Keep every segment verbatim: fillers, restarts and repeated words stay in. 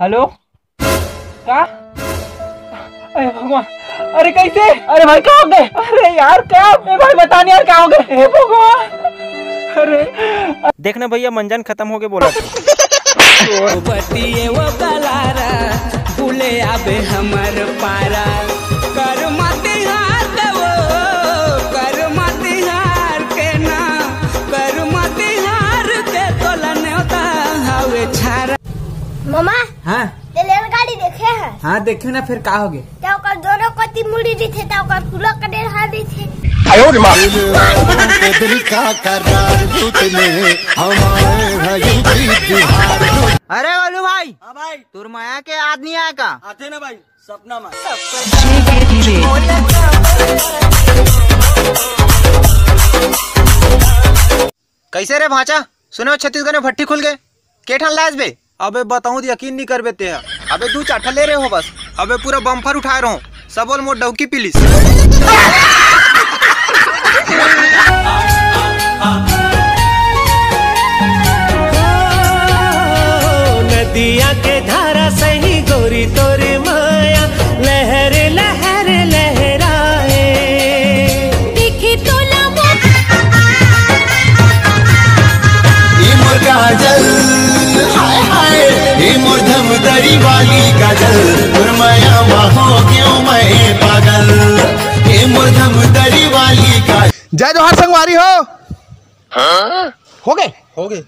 Hello, का? अरे भगवान, अरे कैसे? अरे भाई, का हो गए? अरे यार, का? ए भाई, बता नहीं यार, का हो गए? हे भगवान, अरे। देखना भैया, मंजन खत्म हो गए बोला। बतिए वो कलारा, बुले आबे हमर पारा। कर मतिहार देवो, कर मतिहार के ना, कर मतिहार के तोला नेवता हवे छारा। मामा, हाँ? ते रेलगाड़ी देखे है? हाँ, देखे ना, फिर का हो गए? ते ओकर दोनों कति मुड़ी रहिथे, ते ओकर फूलो कनेर हा रहिथे। आयो रे माँ। दिल का करार टूटने हमारे है यूपी बिहार। अरे गोलू भाई, हाँ भाई। तोर मया के याद नहीं आया का? आते ना भाई, सपना में। कैसे रे भांचा, सुने हो छत्तीसगढ़ में भट्टी खुल गए, के ठन लाज बे? अबे बताऊं त यकीन नहीं करबे ते ह। अबे दू चार ठन ले रहे हो बस। अबे पूरा बम्पर उठाए रहो, सबो ल मोर डौकी पिलिस। नदिया के धारा सही गोरी तोरे माया, लहर लहर लहराए। देखी तोला वो ए मोर काजल, हाय हाय, ए मोर धमदरी वाली काजल, तोर मया मा हो गयो मैं पागल, ए मोर धमदरी वाली काजल। जय जोहार संगवारी हो। हाँ? हो गए? हो गए।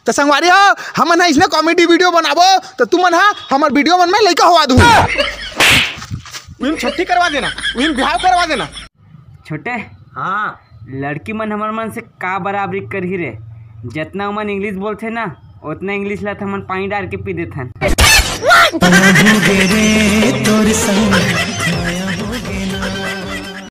तो संगवारी हो, हमन ह इसने कॉमेडी वीडियो बनाबो, तो तुमन ह हमर वीडियो मन में लइका होवा दू। उहिम छट्ठी करवा देना, उहिम बिहाव करवा देना। छोटे, हाँ। लड़की मन हमर मन से का बराबरी करही रे? जतना ओमन इंग्लिश बोलथे ना, ओतना इंग्लिश ला त हमन पानी डार के पी देथन।